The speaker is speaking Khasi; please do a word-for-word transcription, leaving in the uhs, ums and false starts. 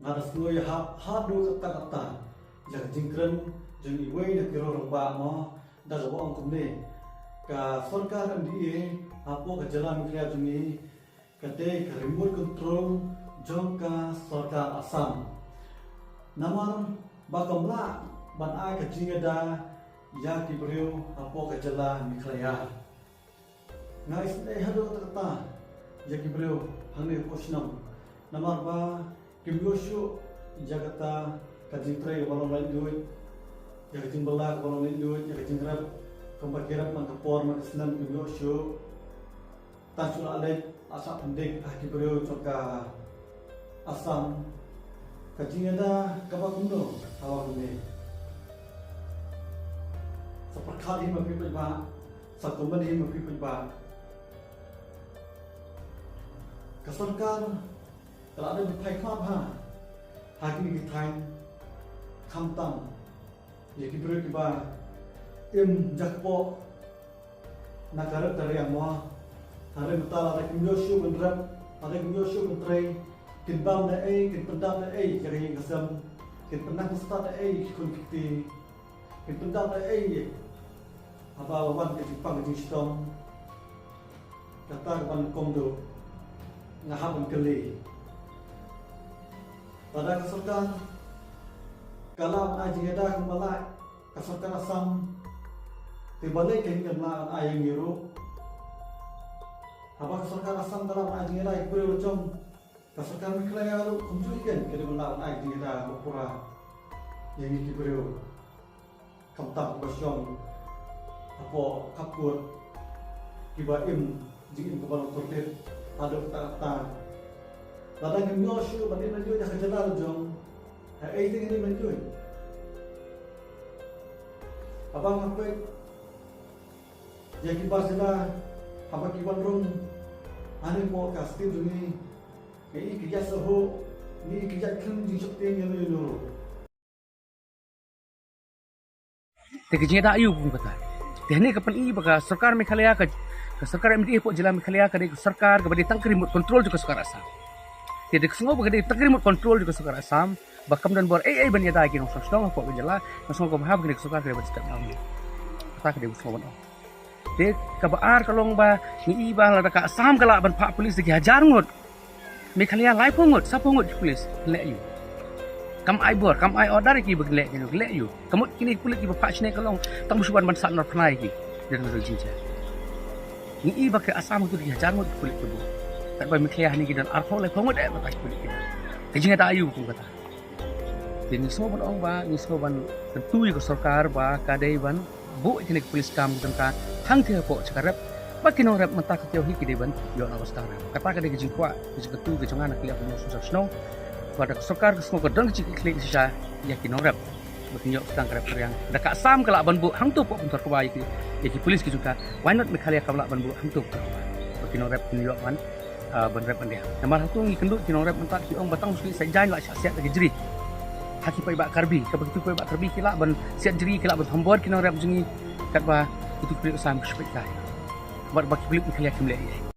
Nga da sngew ïa ha, haduh katta katta ïa ka jingkren jong iwei na ki rangbah mo, da kaba ong kumne, ka sorkar M D A hapoh ka jylla Meghalaya jong ngi ka dei ka remote control jong ka sorkar Assam. Namar ba kam lah ban ai ka jingïada ïa ki briew hapoh ka jylla Meghalaya. Nga isynei haduh katta katta ïa ki briew hangne hapoh shnong. Namar ba kim ïoh shuh ïa kata ka jingtrei kaba long laitluid, ïa ka jingbylla kaba long laitluid, ïa ka jingrep kumba ki rep man ka por man ka snem kim ïoh shuh. Tang shu la leit la shah pyndik ha ki briew jong ka Assam. Ka jingïada kaba kumno, kaba kumne. Sa pyrkhat hi ma phi paidbah, sa comment hi ma phi paidbah. Ka sorkar ka la dei ban phai khmat bha ha kine ki thaiñ, khamtam ïa ki briew kiba im jakpoh na ka rep ka riang mo. Hynrei mynta lada kim ïoh shuh ban rep, lada kim ïoh shuh ban trei, kin bam da ei, kin pyndap da ei ïa ka ïing ka sem, kin pynnang stad da ei ki khun ki kti, kin pyndap da ei haba wan ka jingpang ka jingshitom. Kata ka ban kongduh nga hap ban kylli. Lada ka sorkar ka lah ban ai jingïada kumba lah ka sorkar Assam, te balei kan ym lah ban ai ïa ngi ruh? Haba ka sorkar Assam ka lah ban ai jingïada ïa ki briew la jong, ka sorkar Meghalaya ruh kumjuh hi kan ka dei ban lah ban ai jingïada ba pura ïa ngi ki briew. Khamtam kiba shong hapoh khappud, kiba im jingim kaba long kordit haduh katta katta. Lada kim ïoh shuh ban im laitluid ha ka jylla la jong, ha ei te ngin im laitluid? Haba nga peit ïa ki bar jylla haba ki wan rung hangne hapoh ka state jong ngi, ngi i ki ïaid sahok, ngi i ki ïaid khlem jingsheptieng ïano ïano ruh. Te ka jingïada aïu kum kata? Te hangne ka pyni ba ka sorkar Meghalaya, ka, ka sorkar M D A hapoh jylla Meghalaya ka dei ka sorkar kaba dei tang ka remote control jong ka sorkar Assam. Te da ka sngew ba ka dei tang ka remote control jong ka sorkar Assam, ba kam don bor ei ei ban ïada ïa ki nongshong shnong hapoh ka jylla, nga sngew kumba ha ba kane ka sorkar ka dei ban step down. Kata ka dei ka sngew ban ong. Te kaba ar ka long ba ngi i ba lada ka Assam ka lah ban phah police da ki hajar ngut, Meghalaya laiphew ngut, saphew ngut ki police, leh aïu? Kam ai bor, kam ai order ïa ki ba kin leh aïu, leh aïu? Ka mut kine ki pulit kiba phah shane ka long tang ba shu wan ban sah nor pynai ïa ki. Don ka jingjia. Ngi i ba ka Assam ka don ki hajar ngut ki pulit kiba, katba Meghalaya hangne ki don arphew laiphew ngut eh mata ki pulit kiba. Ka jingïada aïu kum kata? Te ngi sngew ban ong ba, ngi sngew ban kyntu ïa ka sorkar ba ka dei ban buh ïa kine ki police camp ki jong ka hangtei hapoh sha ka rep, ba ki nongrep mynta ka taïew hi ki dei ban ïoh na ka bastad. Kata ka dei ka jingkwah, ka jingkyntu ka jong nga na ka liang ka nongshong shnong, ba da ka sorkar ka sngew ka don ka jingkitkhlieh shisha ïa ki nongrep ba kin ïoh tang ka rep ka riang. Da ka Assam ka lah ban buh hangto hapoh Pathar Kaba ïa ki, ïa ki police ki jong ka, why not Meghalaya kam lah ban buh hangto hapoh Pathar Kaba ba ki nongrep kin ïoh ban, ah, ban rep ban riang? Namar hato ngi kynduh ki nongrep mynta ki ong ba tang shu leit siat jaiñ la shah siat da ki jri. Ha ki paidbah Karbi, kaba kitu ki paidbah Karbi ki lah ban siat jri, ki lah ban thombor ki nongrep jong ngi, katba kitu ki pulit Assam ki shu peit kai. Bad ba ki pulit Meghalaya kim leh ei ei.